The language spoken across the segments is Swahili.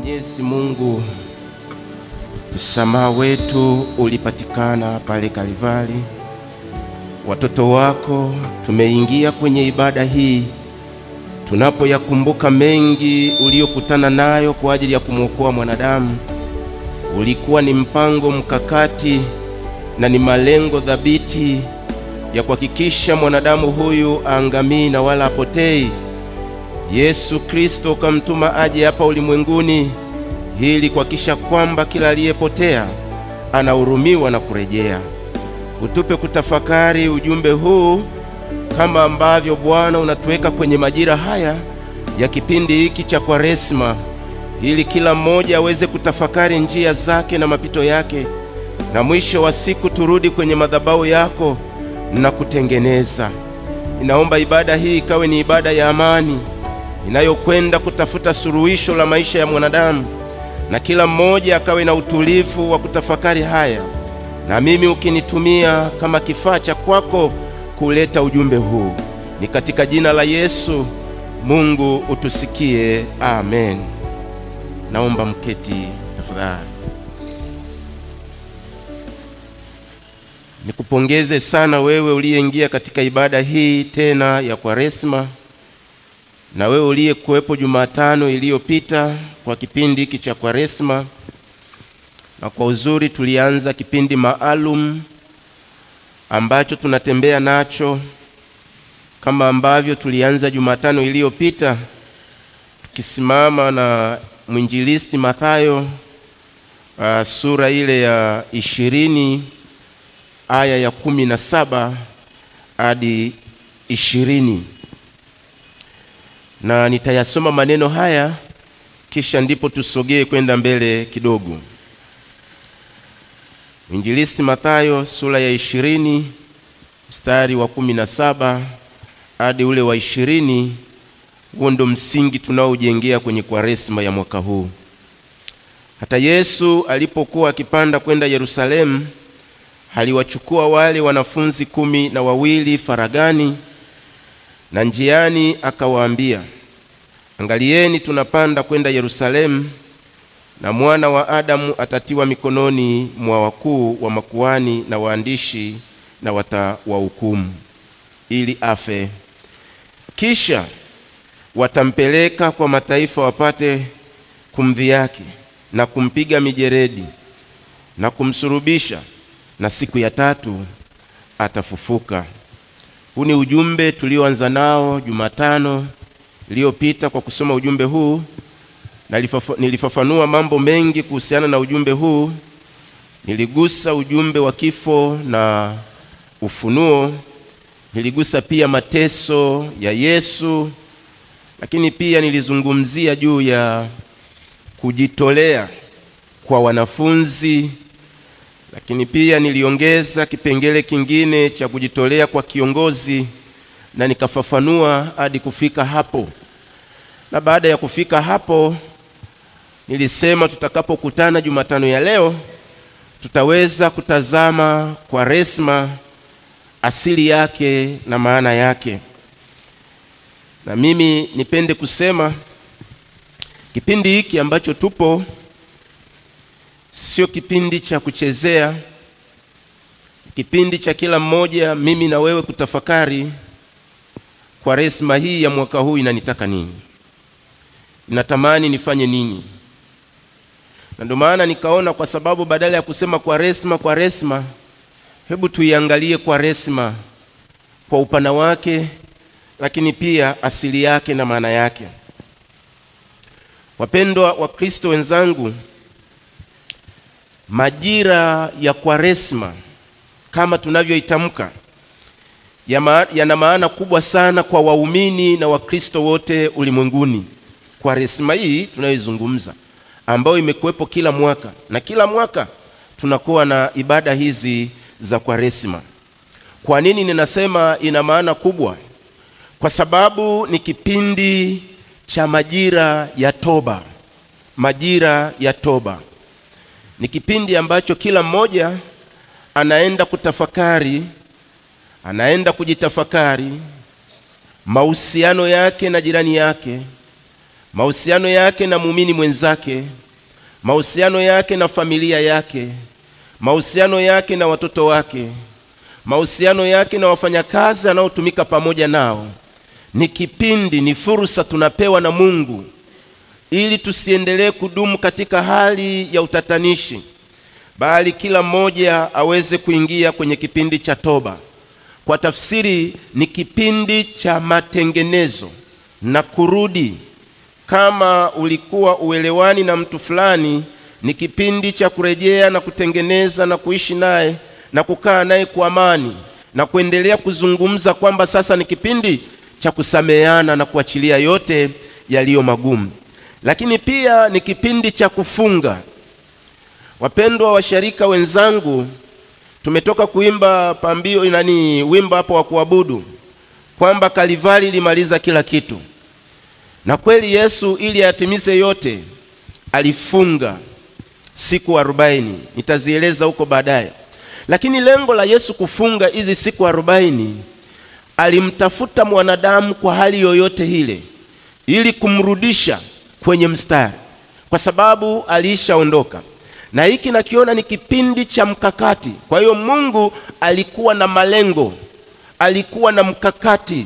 Mwenyezi Mungu, msamaha wetu ulipatikana pale Kalvari. Watoto wako tumeingia kwenye ibada hii tunapoyakumbuka mengi uliyokutana nayo kwa ajili ya kumwokoa mwanadamu. Ulikuwa ni mpango mkakati na ni malengo thabiti ya kuhakikisha mwanadamu huyu aangamii na wala apotei. Yesu Kristo kamtuma aje hapa ulimwenguni ili kuhakikisha kwamba kila aliyepotea anahurumiwa na kurejea. Utupe kutafakari ujumbe huu kama ambavyo Bwana unatuweka kwenye majira haya ya kipindi hiki cha Kwaresma, ili kila mmoja aweze kutafakari njia zake na mapito yake, na mwisho wa siku turudi kwenye madhabahu yako na kutengeneza. Ninaomba ibada hii ikawe ni ibada ya amani inayokwenda kutafuta suluhisho la maisha ya mwanadamu, na kila mmoja akawe na utulivu wa kutafakari haya, na mimi ukinitumia kama kifaa cha kwako kuleta ujumbe huu. Ni katika jina la Yesu, Mungu utusikie, amen. Naomba mketi tafadhali. Nikupongeze sana wewe uliyeingia katika ibada hii tena ya Kwaresma, na wewe uliyekuwepo Jumatano iliyopita kwa kipindi hiki cha Kwaresma. Na kwa uzuri tulianza kipindi maalum ambacho tunatembea nacho, kama ambavyo tulianza Jumatano iliyopita tukisimama na mwinjilisti Mathayo, sura ile ya 20 aya ya 17 hadi 20. Na nitayasoma maneno haya kisha ndipo tusogee kwenda mbele kidogo. Mwinjilisti Mathayo sura ya 20 mstari wa 17 hadi ule wa 20. Huo ndo msingi tunaojengea kwenye Kwaresma ya mwaka huu. Hata Yesu alipokuwa akipanda kwenda Yerusalemu, aliwachukua wale wanafunzi 12 faragani, na njiani akawaambia, angalieni, tunapanda kwenda Yerusalemu, na mwana wa Adamu atatiwa mikononi mwa wakuu wa makuhani na waandishi, na watawahukumu ili afe. Kisha watampeleka kwa mataifa wapate kumdhihaki na kumpiga mijeredi na kumsurubisha, na siku ya tatu atafufuka. Huu ni ujumbe tulioanza nao Jumatano iliyopita. Kwa kusoma ujumbe huu na nilifafanua mambo mengi kuhusiana na ujumbe huu. Niligusa ujumbe wa kifo na ufunuo, niligusa pia mateso ya Yesu, lakini pia nilizungumzia juu ya kujitolea kwa wanafunzi, lakini pia niliongeza kipengele kingine cha kujitolea kwa kiongozi, na nikafafanua hadi kufika hapo. Na baada ya kufika hapo, nilisema tutakapokutana Jumatano ya leo tutaweza kutazama Kwaresma, asili yake na maana yake. Na mimi nipende kusema kipindi hiki ambacho tupo sio kipindi cha kuchezea, kipindi cha kila mmoja, mimi na wewe, kutafakari Kwaresma hii ya mwaka huu inanitaka nini, natamani nifanye nini. Na ndio maana nikaona, kwa sababu badala ya kusema Kwaresma Kwaresma, hebu tuiangalie Kwaresma kwa upana wake, lakini pia asili yake na maana yake. Wapendwa wa Kristo wenzangu, majira ya Kwaresma kama tunavyoitamka yana maana kubwa sana kwa waumini na Wakristo wote ulimwenguni. Kwaresma hii tunayoizungumza, ambayo imekuwepo kila mwaka, na kila mwaka tunakuwa na ibada hizi za Kwaresma. Kwa nini ninasema ina maana kubwa? Kwa sababu ni kipindi cha majira ya toba. Majira ya toba ni kipindi ambacho kila mmoja anaenda kutafakari, anaenda kujitafakari mahusiano yake na jirani yake, mahusiano yake na muumini mwenzake, mahusiano yake na familia yake, mahusiano yake na watoto wake, mahusiano yake na wafanyakazi anaotumika pamoja nao. Ni kipindi, ni fursa tunapewa na Mungu ili tusiendelee kudumu katika hali ya utatanishi, bali kila mmoja aweze kuingia kwenye kipindi cha toba. Kwa tafsiri ni kipindi cha matengenezo na kurudi. Kama ulikuwa uelewani na mtu fulani, ni kipindi cha kurejea na kutengeneza na kuishi naye na kukaa naye kwa amani na kuendelea kuzungumza kwamba sasa ni kipindi cha kusameheana na kuachilia yote yaliyo magumu. Lakini pia ni kipindi cha kufunga. Wapendwa washarika wenzangu, tumetoka kuimba pambio wimbo hapo wa kuabudu kwamba Kalvari ilimaliza kila kitu. Na kweli Yesu ili atimize yote alifunga siku 40. Nitazieleza huko baadaye. Lakini lengo la Yesu kufunga hizi siku 40, alimtafuta mwanadamu kwa hali yoyote ile ili kumrudisha kwenye mstari, kwa sababu alishaondoka. Na hiki nakiona ni kipindi cha mkakati. Kwa hiyo Mungu alikuwa na malengo, alikuwa na mkakati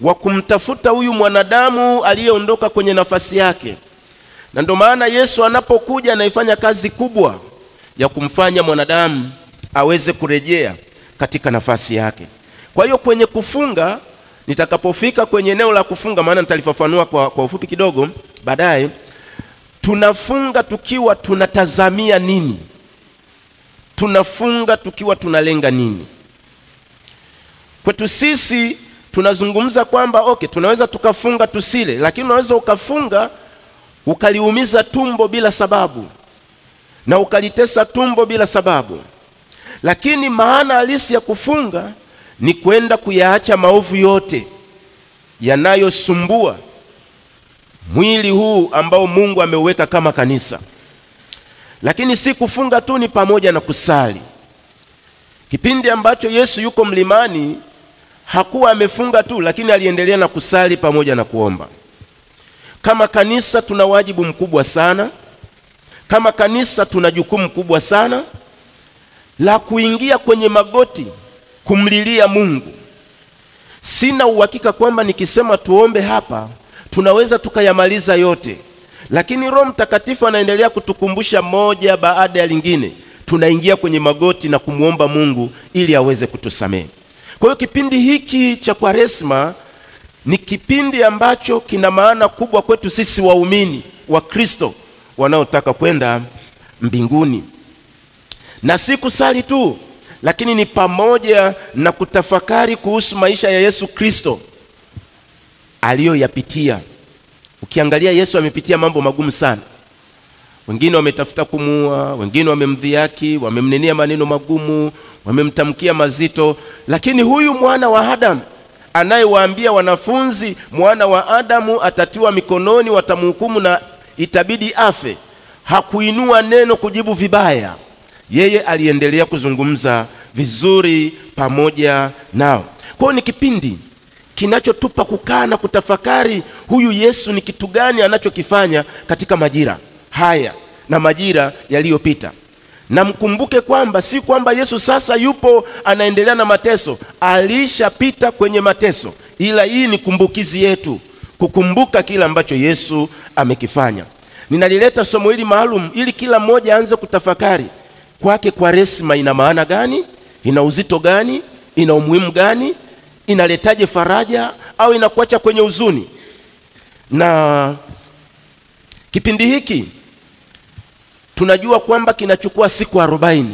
wa kumtafuta huyu mwanadamu aliyeondoka kwenye nafasi yake. Na ndio maana Yesu anapokuja anaifanya kazi kubwa ya kumfanya mwanadamu aweze kurejea katika nafasi yake. Kwa hiyo kwenye kufunga, nitakapofika kwenye eneo la kufunga, maana nitalifafanua kwa ufupi kidogo baadaye, tunafunga tukiwa tunatazamia nini? Tunafunga tukiwa tunalenga nini? Kwetu sisi tunazungumza kwamba okay, tunaweza tukafunga tusile, lakini unaweza ukafunga ukaliumiza tumbo bila sababu na ukalitesa tumbo bila sababu. Lakini maana halisi ya kufunga ni kwenda kuyaacha maovu yote yanayosumbua mwili huu ambao Mungu ameuweka kama kanisa. Lakini si kufunga tu, ni pamoja na kusali. Kipindi ambacho Yesu yuko mlimani hakuwa amefunga tu, lakini aliendelea na kusali pamoja na kuomba. Kama kanisa tuna wajibu mkubwa sana. Kama kanisa tuna jukumu kubwa sana la kuingia kwenye magoti kumlilia Mungu. Sina uhakika kwamba nikisema tuombe hapa tunaweza tukayamaliza yote, lakini Roho Mtakatifu anaendelea kutukumbusha moja baada ya lingine. Tunaingia kwenye magoti na kumuomba Mungu ili aweze kutusamehe. Kwa hiyo kipindi hiki cha Kwaresma ni kipindi ambacho kina maana kubwa kwetu sisi waumini wa Kristo wanaotaka kwenda mbinguni. Na si kusali tu, lakini ni pamoja na kutafakari kuhusu maisha ya Yesu Kristo aliyoyapitia. Ukiangalia Yesu amepitia mambo magumu sana. Wengine wametafuta kumuua, wengine wamemdhihaki, wamemnenea maneno magumu, wamemtamkia mazito. Lakini huyu mwana wa Adamu anayewaambia wanafunzi, mwana wa Adamu atatiwa mikononi, watamhukumu na itabidi afe, hakuinua neno kujibu vibaya. Yeye aliendelea kuzungumza vizuri pamoja nao. Kwa hiyo ni kipindi kinachotupa kukaa na kutafakari huyu Yesu ni kitu gani anachokifanya katika majira haya na majira yaliyopita. Na mkumbuke kwamba si kwamba Yesu sasa yupo anaendelea na mateso, alishapita kwenye mateso, ila hii ni kumbukizi yetu kukumbuka kila ambacho Yesu amekifanya. Ninalileta somo hili maalum ili kila mmoja aanze kutafakari kwake Kwaresma ina maana gani, ina uzito gani, ina umuhimu gani, inaletaje faraja au inakuacha kwenye huzuni. Na kipindi hiki tunajua kwamba kinachukua siku 40.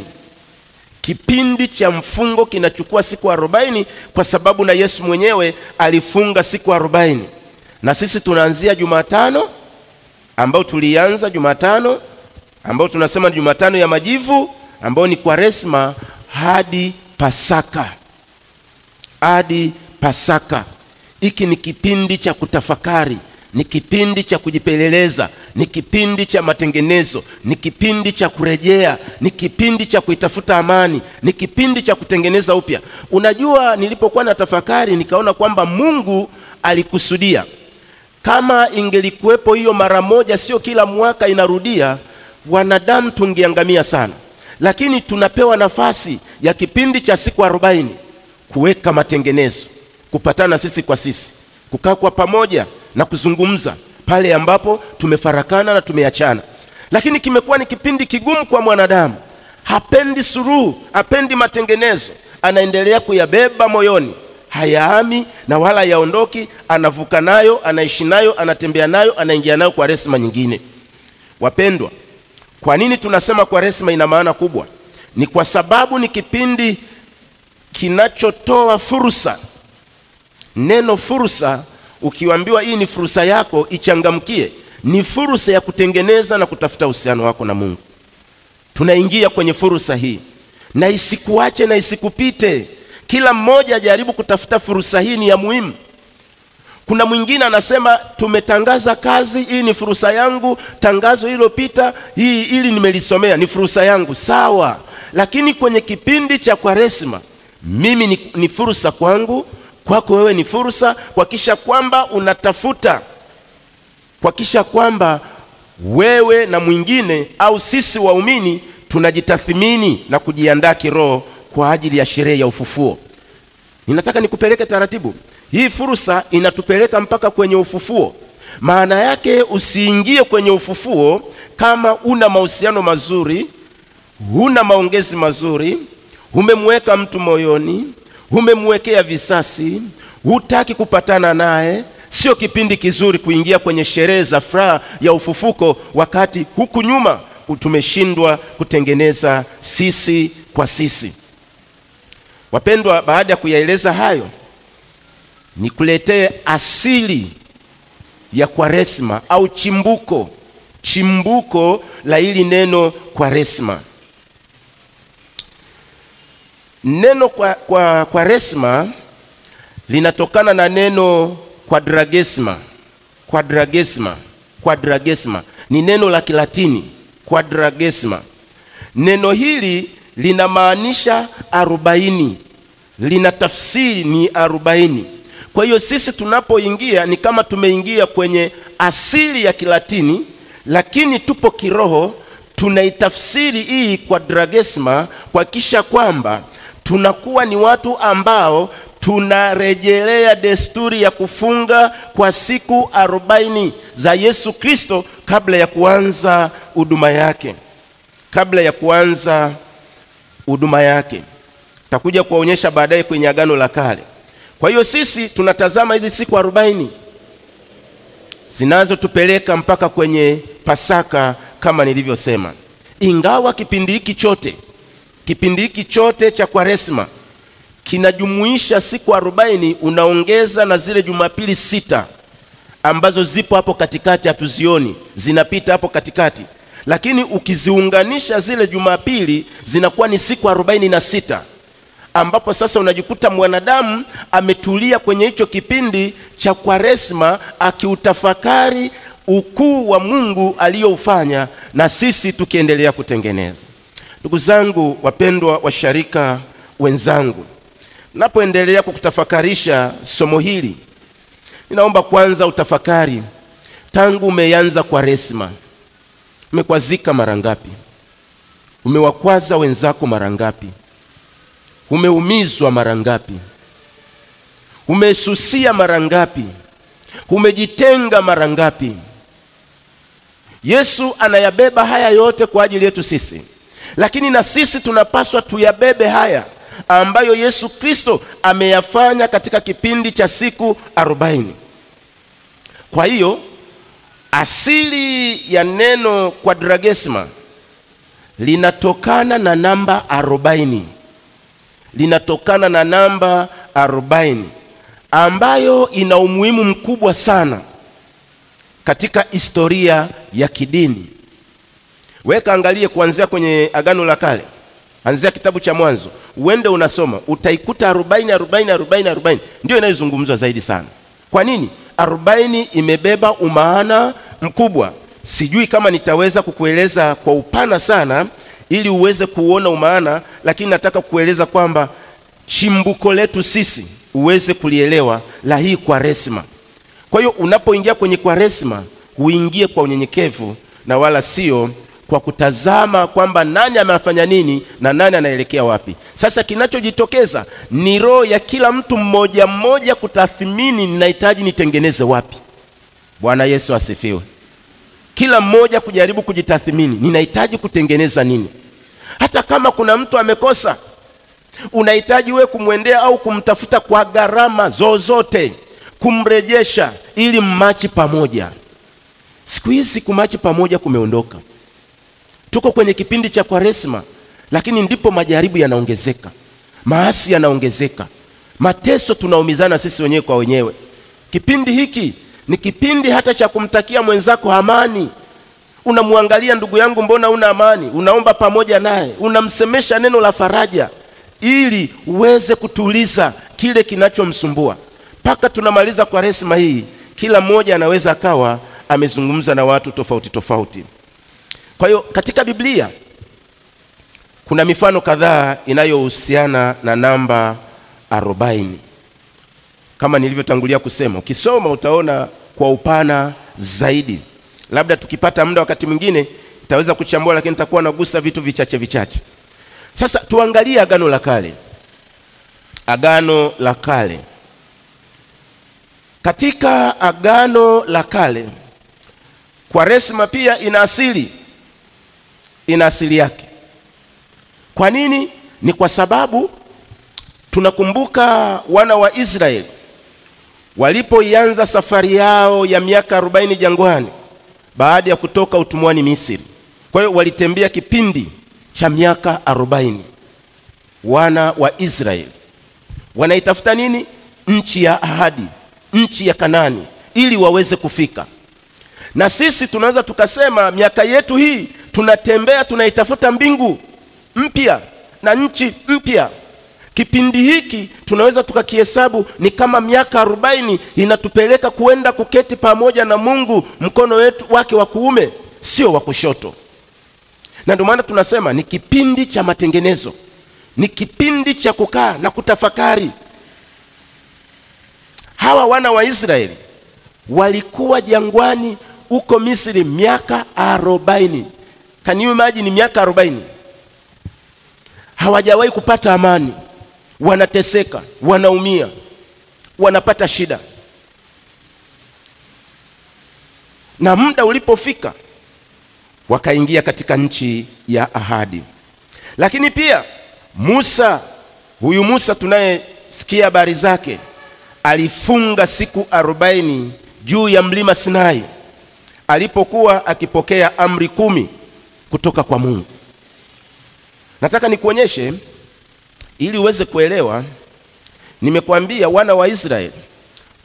Kipindi cha mfungo kinachukua siku 40 kwa sababu na Yesu mwenyewe alifunga siku 40. Na sisi tunaanzia Jumatano, ambao tulianza Jumatano, ambao tunasema Jumatano ya Majivu, ambao ni Kwaresma, hadi Pasaka. Hadi Pasaka. Hiki ni kipindi cha kutafakari, ni kipindi cha kujipeleleza, ni kipindi cha matengenezo, ni kipindi cha kurejea, ni kipindi cha kuitafuta amani, ni kipindi cha kutengeneza upya. Unajua, nilipokuwa na tafakari nikaona kwamba Mungu alikusudia Kama ingelikuwepo hiyo mara moja, sio kila mwaka inarudia, wanadamu tungeangamia sana. Lakini tunapewa nafasi ya kipindi cha siku 40 kuweka matengenezo, kupatana sisi kwa sisi, kukaa kwa pamoja na kuzungumza pale ambapo tumefarakana na tumeachana. Lakini kimekuwa ni kipindi kigumu kwa mwanadamu. Hapendi suluhu, hapendi matengenezo, anaendelea kuyabeba moyoni, hayaami na wala yaondoki, anavuka nayo, anaishi nayo, anatembea nayo, anaingia nayo Kwaresma nyingine. Wapendwa, kwa nini tunasema Kwaresma ina maana kubwa? Ni kwa sababu ni kipindi kinachotoa fursa. Neno fursa, ukiambiwa hii ni fursa yako, ichangamkie. Ni fursa ya kutengeneza na kutafuta uhusiano wako na Mungu. Tunaingia kwenye fursa hii, na isikuache na isikupite. Kila mmoja ajaribu kutafuta fursa hii, ni ya muhimu. Kuna mwingine anasema tumetangaza kazi, hii ni fursa yangu, tangazo hilo pita, hii ili nimelisomea, ni fursa yangu. Sawa, lakini kwenye kipindi cha Kwaresma mimi ni fursa kwangu, kwako wewe ni fursa, kuhakikisha kwamba unatafuta, kuhakikisha kwamba wewe na mwingine au sisi waumini tunajitathmini na kujiandaa kiroho kwa ajili ya sherehe ya ufufuo. Ninataka nikupeleke taratibu. Hii fursa inatupeleka mpaka kwenye ufufuo. Maana yake usiingie kwenye ufufuo kama una mahusiano mazuri, huna maongezi mazuri, umemweka mtu moyoni, umemwekea visasi, hutaki kupatana naye. Sio kipindi kizuri kuingia kwenye sherehe za furaha ya ufufuko wakati huku nyuma tumeshindwa kutengeneza sisi kwa sisi. Wapendwa, baada ya kuyaeleza hayo, nikuletee asili ya Kwaresma au chimbuko la hili neno Kwaresma. Neno kwa Kwaresma linatokana na neno quadragesima. Quadragesima, quadragesima ni neno la Kilatini, quadragesima. Neno hili linamaanisha 40, lina tafsiri ni 40. Kwa hiyo sisi tunapoingia ni kama tumeingia kwenye asili ya Kilatini, lakini tupo kiroho, tunaitafsiri hii quadragesima kuhakikisha kwamba tunakuwa ni watu ambao tunarejelea desturi ya kufunga kwa siku 40 za Yesu Kristo kabla ya kuanza huduma yake. Kabla ya kuanza huduma yake. Takuja kuwaonyesha baadaye kwenye Agano la Kale. Kwa hiyo sisi tunatazama hizi siku 40 zinazotupeleka mpaka kwenye Pasaka kama nilivyosema. Ingawa kipindi hiki chote cha Kwaresma kinajumuisha siku 40, unaongeza na zile Jumapili 6 ambazo zipo hapo katikati, hatuzioni, zinapita hapo katikati. Lakini ukiziunganisha zile Jumapili zinakuwa ni siku 46, ambapo sasa unajikuta mwanadamu ametulia kwenye hicho kipindi cha Kwaresma akiutafakari ukuu wa Mungu aliyoufanya, na sisi tukiendelea kutengeneza. Ndugu zangu wapendwa, washarika wenzangu, napoendelea kukutafakarisha somo hili, ninaomba kwanza utafakari tangu umeanza Kwaresma, umekwazika mara ngapi? Umewakwaza wenzako mara ngapi? Umeumizwa mara ngapi? Umesusia mara ngapi? Umejitenga mara ngapi? Yesu anayabeba haya yote kwa ajili yetu sisi, lakini na sisi tunapaswa tuyabebe haya ambayo Yesu Kristo ameyafanya katika kipindi cha siku 40. Kwa hiyo asili ya neno quadragesima linatokana na namba 40. Linatokana na namba 40 ambayo ina umuhimu mkubwa sana katika historia ya kidini. Weka angalie kuanzia kwenye Agano la Kale, anzia kitabu cha Mwanzo, uende unasoma, utaikuta 40 40 40 40 ndio inayozungumzwa zaidi sana. Kwa nini? 40 imebeba umaana mkubwa. Sijui kama nitaweza kukueleza kwa upana sana ili uweze kuona umaana, lakini nataka kueleza kwamba chimbuko letu sisi uweze kulielewa la hii Kwaresma. Kwa hiyo unapoingia kwenye Kwaresma, uingie kwa unyenyekevu na wala sio kwa kutazama kwamba nani amefanya nini na nani anaelekea wapi. Sasa kinachojitokeza ni roho ya kila mtu mmoja mmoja kutathmini, ninahitaji nitengeneze wapi. Bwana Yesu asifiwe. Kila mmoja kujaribu kujitathmini, ninahitaji kutengeneza nini. Hata kama kuna mtu amekosa, unahitaji wewe kumwendea au kumtafuta kwa gharama zozote, kumrejesha ili mmachi pamoja. Siku hizi kumachi pamoja kumeondoka. Tuko kwenye kipindi cha Kwaresma, lakini ndipo majaribu yanaongezeka, maasi yanaongezeka, mateso, tunaumizana sisi wenyewe kwa wenyewe. Kipindi hiki ni kipindi hata cha kumtakia mwenzako amani. Unamwangalia ndugu yangu, mbona una amani? Unaomba pamoja naye, unamsemesha neno la faraja ili uweze kutuliza kile kinachomsumbua. Paka tunamaliza Kwaresma hii, kila mmoja anaweza akawa amezungumza na watu tofauti tofauti. Kwa hiyo katika Biblia kuna mifano kadhaa inayohusiana na namba 40. Kama nilivyotangulia kusema, ukisoma utaona kwa upana zaidi. Labda tukipata muda wakati mwingine nitaweza kuchambua, lakini nitakuwa nagusa vitu vichache vichache. Sasa tuangalie Agano la Kale. Agano la Kale. Katika Agano la Kale, Kwaresma pia ina asili. Ina asili yake. Kwa nini? Ni kwa sababu tunakumbuka wana wa Israeli walipoianza safari yao ya miaka 40 jangwani baada ya kutoka utumwani Misri. Kwa hiyo walitembea kipindi cha miaka 40. Wana wa Israeli wanaitafuta nini? Nchi ya ahadi, nchi ya Kanani, ili waweze kufika. Na sisi tunaweza tukasema miaka yetu hii tunatembea tunaitafuta mbingu mpya na nchi mpya. Kipindi hiki tunaweza tukakihesabu ni kama miaka 40 inatupeleka kuenda kuketi pamoja na Mungu mkono wetu wake wa kuume, sio wa kushoto. Na ndio maana tunasema ni kipindi cha matengenezo, ni kipindi cha kukaa na kutafakari. Hawa wana wa Israeli walikuwa jangwani huko Misri miaka 40. Can you imagine miaka 40? Hawajawahi kupata amani. Wanateseka, wanaumia, wanapata shida. Na muda ulipofika wakaingia katika nchi ya ahadi. Lakini pia Musa, huyu Musa tunayesikia habari zake, alifunga siku 40 juu ya mlima Sinai alipokuwa akipokea amri 10 kutoka kwa Mungu. Nataka nikuonyeshe ili uweze kuelewa. Nimekuambia wana wa Israeli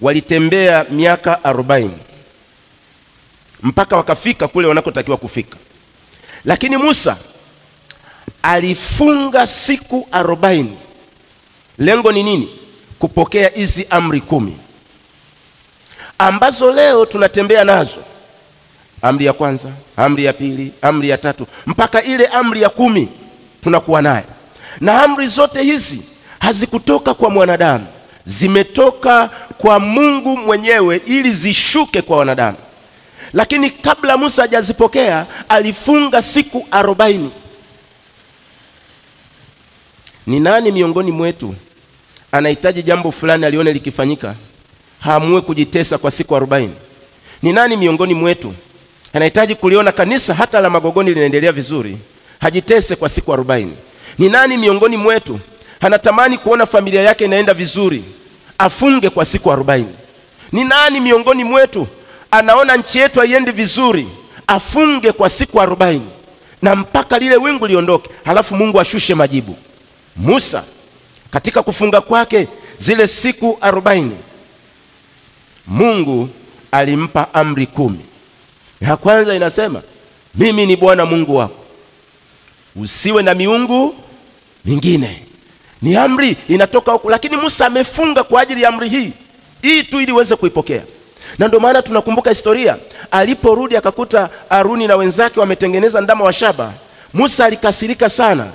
walitembea miaka 40 mpaka wakafika kule wanakotakiwa kufika. Lakini Musa alifunga siku 40. Lengo ni nini? Kupokea hizi amri 10 ambazo leo tunatembea nazo. Amri ya kwanza, amri ya pili, amri ya tatu, mpaka ile amri ya 10 tunakuwa nayo. Na amri zote hizi hazikutoka kwa mwanadamu, zimetoka kwa Mungu mwenyewe ili zishuke kwa wanadamu. Lakini kabla Musa hajazipokea alifunga siku 40. Ni nani miongoni mwetu anahitaji jambo fulani alione likifanyika haamue kujitesa kwa siku 40? Ni nani miongoni mwetu anahitaji kuliona kanisa hata la Magogoni linaendelea vizuri hajitese kwa siku 40? Ni nani miongoni mwetu anatamani kuona familia yake inaenda vizuri afunge kwa siku 40? Ni nani miongoni mwetu anaona nchi yetu haiendi vizuri afunge kwa siku 40 na mpaka lile wingu liondoke, halafu Mungu ashushe majibu? Musa katika kufunga kwake zile siku 40, Mungu alimpa amri 10. Ya kwanza inasema, mimi ni Bwana Mungu wako, usiwe na miungu mingine. Ni amri inatoka huko, lakini Musa amefunga kwa ajili ya amri hii hii tu ili uweze kuipokea. Na ndio maana tunakumbuka historia, aliporudi akakuta Aruni na wenzake wametengeneza ndama wa shaba. Musa alikasirika sana,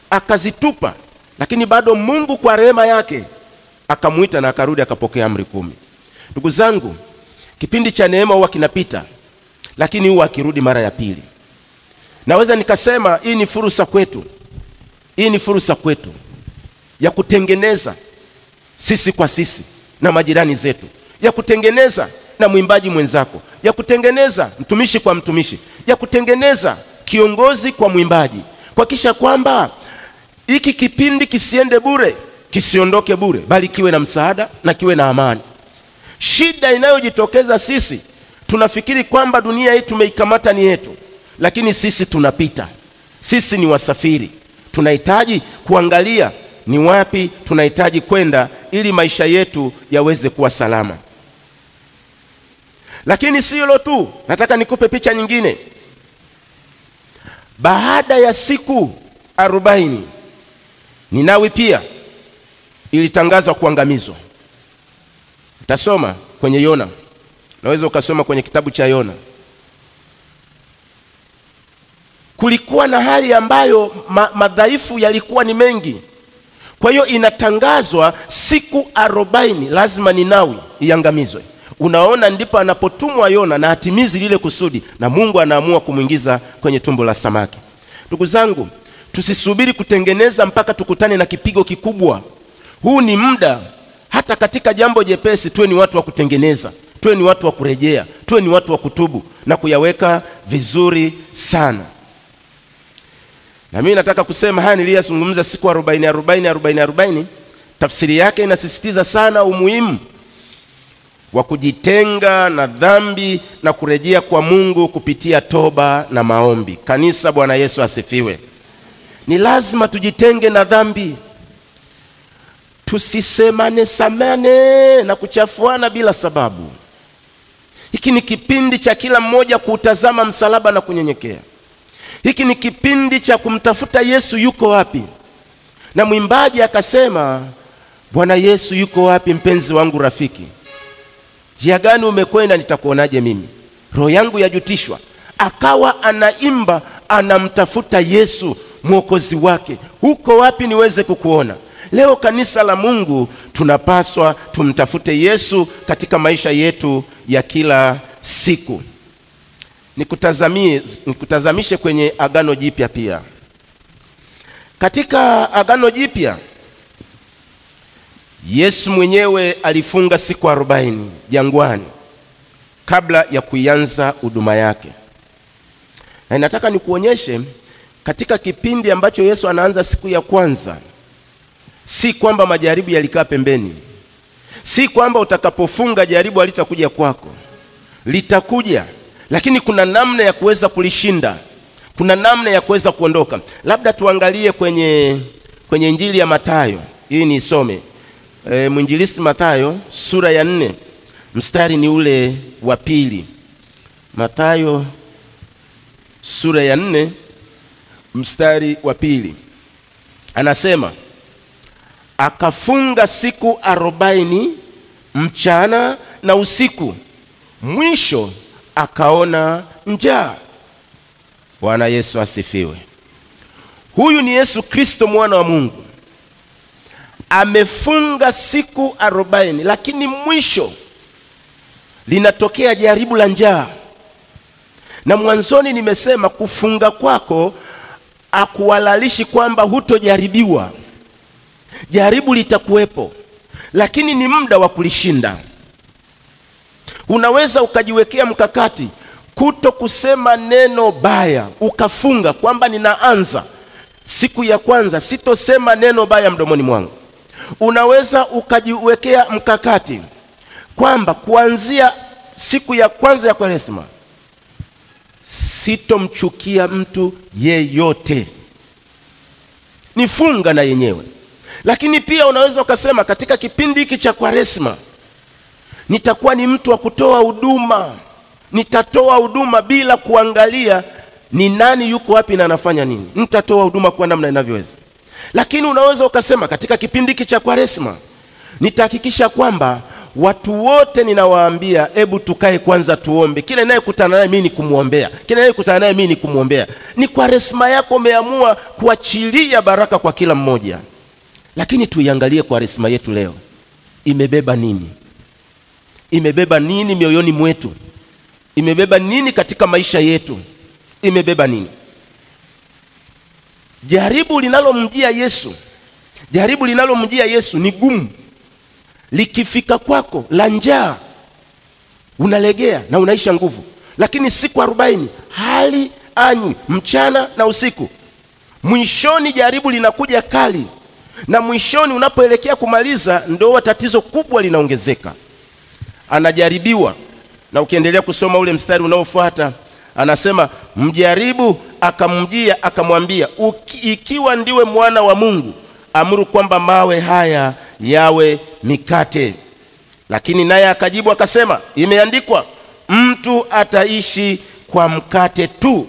akazitupa, lakini bado Mungu kwa rehema yake akamuita na akarudi akapokea amri 10. Ndugu zangu, Kipindi cha neema huwa kinapita, lakini huwa akirudi mara ya pili. Naweza nikasema hii ni fursa kwetu. Hii ni fursa kwetu ya kutengeneza sisi kwa sisi na majirani zetu, ya kutengeneza na mwimbaji mwenzako, ya kutengeneza mtumishi kwa mtumishi, ya kutengeneza kiongozi kwa mwimbaji, kuhakikisha kwamba hiki kipindi kisiende bure, kisiondoke bure, bali kiwe na msaada na kiwe na amani. Shida inayojitokeza sisi tunafikiri kwamba dunia hii tumeikamata ni yetu, lakini sisi tunapita. Sisi ni wasafiri. Tunahitaji kuangalia ni wapi tunahitaji kwenda ili maisha yetu yaweze kuwa salama. Lakini si hilo tu, nataka nikupe picha nyingine. Baada ya siku 40 Ninawi pia ilitangazwa kuangamizwa. Utasoma kwenye Yona. Unaweza ukasoma kwenye kitabu cha Yona. Kulikuwa na hali ambayo madhaifu yalikuwa ni mengi. Kwa hiyo inatangazwa siku 40 lazima Ninawi iangamizwe. Unaona, ndipo anapotumwa Yona na atimizi lile kusudi, na Mungu anaamua kumuingiza kwenye tumbo la samaki. Ndugu zangu, tusisubiri kutengeneza mpaka tukutane na kipigo kikubwa. Huu ni muda, hata katika jambo jepesi tuwe ni watu wa kutengeneza, tuwe ni watu wa kurejea, tuwe ni watu wa kutubu na kuyaweka vizuri sana. Na mimi nataka kusema haya niliyazungumza siku 40 40 40 40, tafsiri yake inasisitiza sana umuhimu wa kujitenga na dhambi na kurejea kwa Mungu kupitia toba na maombi. Kanisa, Bwana Yesu asifiwe. Ni lazima tujitenge na dhambi. Tusisemane samane na kuchafuana bila sababu. Hiki ni kipindi cha kila mmoja kuutazama msalaba na kunyenyekea. Hiki ni kipindi cha kumtafuta Yesu yuko wapi. Na mwimbaji akasema, Bwana Yesu yuko wapi mpenzi wangu rafiki? Njia gani umekwenda nitakuonaje mimi? Roho yangu yajutishwa. Akawa anaimba, anamtafuta Yesu mwokozi wake. Huko wapi niweze kukuona? Leo kanisa la Mungu tunapaswa tumtafute Yesu katika maisha yetu ya kila siku. Nikutazamishe kwenye Agano Jipya pia. Katika Agano Jipya Yesu mwenyewe alifunga siku 40 jangwani kabla ya kuianza huduma yake. Na nataka nikuonyeshe katika kipindi ambacho Yesu anaanza siku ya kwanza, si kwamba majaribu yalikaa pembeni. Si kwamba utakapofunga jaribu halitakuja kwako. Litakuja, lakini kuna namna ya kuweza kulishinda. Kuna namna ya kuweza kuondoka. Labda tuangalie kwenye Injili ya Mathayo. Hii ni isome. Mwinjilisti Mathayo sura ya 4 mstari ni ule wa 2. Mathayo sura ya 4 mstari wa 2. Anasema, akafunga siku 40 mchana na usiku, mwisho akaona njaa. Bwana Yesu asifiwe. Huyu ni Yesu Kristo mwana wa Mungu. Amefunga siku 40, lakini mwisho linatokea jaribu la njaa. Na mwanzoni nimesema kufunga kwako hakuhalalishi kwamba hutojaribiwa. Jaribu litakuwepo, lakini ni muda wa kulishinda. Unaweza ukajiwekea mkakati kuto kusema neno baya, ukafunga kwamba ninaanza siku ya kwanza sitosema neno baya mdomoni mwangu. Unaweza ukajiwekea mkakati kwamba kuanzia siku ya kwanza ya Kwaresma sitomchukia mtu yeyote. Nifunga na yenyewe. Lakini pia unaweza ukasema katika kipindi hiki cha Kwaresma nitakuwa ni mtu wa kutoa huduma. Nitatoa huduma bila kuangalia ni nani yuko wapi na anafanya nini. Nitatoa huduma kwa namna inavyoweza. Lakini unaweza ukasema katika kipindi hiki cha Kwaresma nitahakikisha kwamba watu wote ninawaambia, hebu tukae kwanza tuombe. Kila ninayekutana naye mimi ni kumuombea. Kila ninayekutana naye mimi ni kumuombea. Ni Kwaresma yako umeamua kuachilia baraka kwa kila mmoja. Lakini tuiangalie Kwaresma yetu leo. Imebeba nini? Imebeba nini mioyoni mwetu? Imebeba nini katika maisha yetu? Imebeba nini? Jaribu linalomjia Yesu, jaribu linalomjia Yesu ni gumu. Likifika kwako la njaa, unalegea na unaisha nguvu. Lakini siku 40 hali anywi mchana na usiku. Mwishoni jaribu linakuja kali, na mwishoni unapoelekea kumaliza ndio tatizo kubwa linaongezeka. Anajaribiwa, na ukiendelea kusoma ule mstari unaofuata anasema mjaribu akamjia akamwambia, ikiwa ndiwe mwana wa Mungu, amuru kwamba mawe haya yawe mikate. Lakini naye akajibu akasema, imeandikwa, mtu ataishi kwa mkate tu,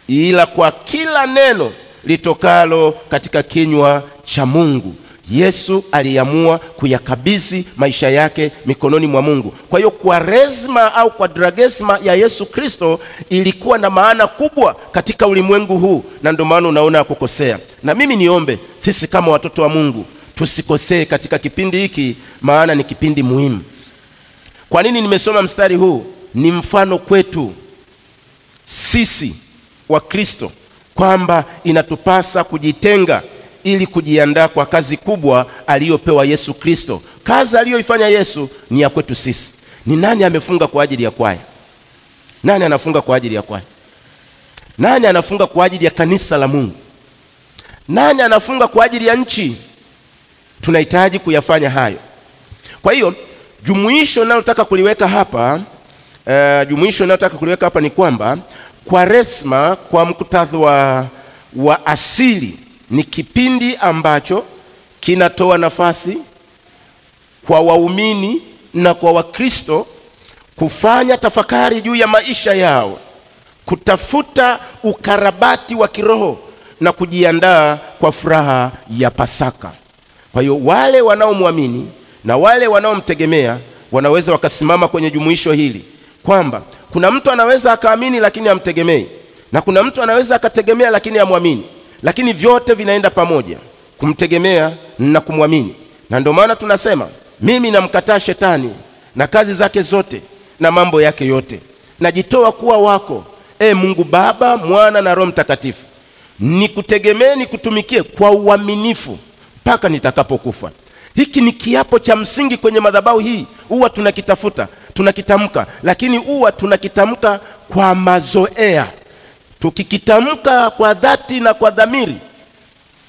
ila kwa kila neno litokalo katika kinywa cha Mungu. Yesu aliamua kuyakabidhi maisha yake mikononi mwa Mungu. Kwa hiyo Kwaresma au Quadragesima ya Yesu Kristo ilikuwa na maana kubwa katika ulimwengu huu, na ndio maana unaona kukosea. Na mimi niombe sisi kama watoto wa Mungu tusikosee katika kipindi hiki, maana ni kipindi muhimu. Kwa nini nimesoma mstari huu? Ni mfano kwetu sisi wa Kristo kwamba inatupasa kujitenga ili kujiandaa kwa kazi kubwa aliyopewa Yesu Kristo. Kazi aliyoifanya Yesu ni ya kwetu sisi. Ni nani amefunga kwa ajili ya kwaya? Nani anafunga kwa ajili ya kwaya? Nani anafunga kwa ajili ya kanisa la Mungu? Nani anafunga kwa ajili ya nchi? Tunahitaji kuyafanya hayo. Kwa hiyo jumuisho ninalotaka kuliweka hapa, jumuisho ninalotaka kuliweka hapa ni kwamba Kwaresma kwa muktadha wa asili ni kipindi ambacho kinatoa nafasi kwa waumini na kwa Wakristo kufanya tafakari juu ya maisha yao, kutafuta ukarabati wa kiroho na kujiandaa kwa furaha ya Pasaka. Kwa hiyo wale wanaomwamini na wale wanaomtegemea wanaweza wakasimama kwenye jumuisho hili, kwamba kuna mtu anaweza akaamini lakini hamtegemei, na kuna mtu anaweza akategemea lakini hamwamini. Lakini vyote vinaenda pamoja, kumtegemea na kumwamini. Na ndio maana tunasema mimi namkataa shetani na kazi zake zote na mambo yake yote. Najitoa kuwa wako, Mungu Baba, Mwana na Roho Mtakatifu. Nikutegemee, nikutumikie kwa uaminifu mpaka nitakapokufa. Hiki ni kiapo cha msingi kwenye madhabahu hii. Huwa tunakitafuta, tunakitamka, lakini huwa tunakitamka kwa mazoea. Tukikitamka kwa dhati na kwa dhamiri,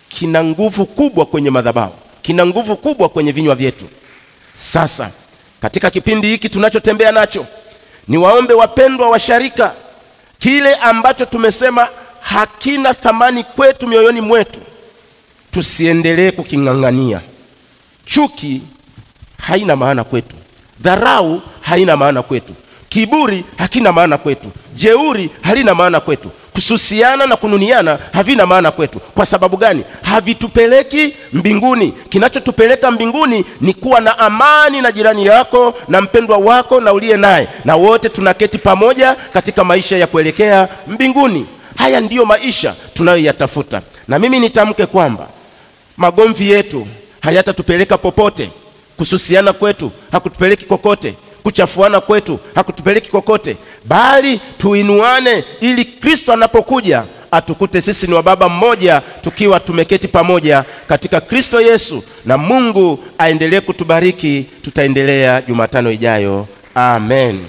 kina nguvu kubwa kwenye madhabahu, kina nguvu kubwa kwenye vinywa vyetu. Sasa katika kipindi hiki tunachotembea nacho, niwaombe wapendwa washarika, kile ambacho tumesema hakina thamani kwetu mioyoni mwetu, tusiendelee kukingangania. Chuki haina maana kwetu, dharau haina maana kwetu, kiburi hakina maana kwetu, jeuri halina maana kwetu, kususiana na kununiana havina maana kwetu. Kwa sababu gani? Havitupeleki mbinguni. Kinachotupeleka mbinguni ni kuwa na amani na jirani yako na mpendwa wako na uliye naye, na wote tunaketi pamoja katika maisha ya kuelekea mbinguni. Haya ndiyo maisha tunayoyatafuta. Na mimi nitamke kwamba magomvi yetu hayatatupeleka popote, kususiana kwetu hakutupeleki kokote, kuchafuana kwetu hakutupeleki kokote, bali tuinuane ili Kristo anapokuja atukute sisi ni wa baba mmoja, tukiwa tumeketi pamoja katika Kristo Yesu. Na Mungu aendelee kutubariki. Tutaendelea Jumatano ijayo. Amen.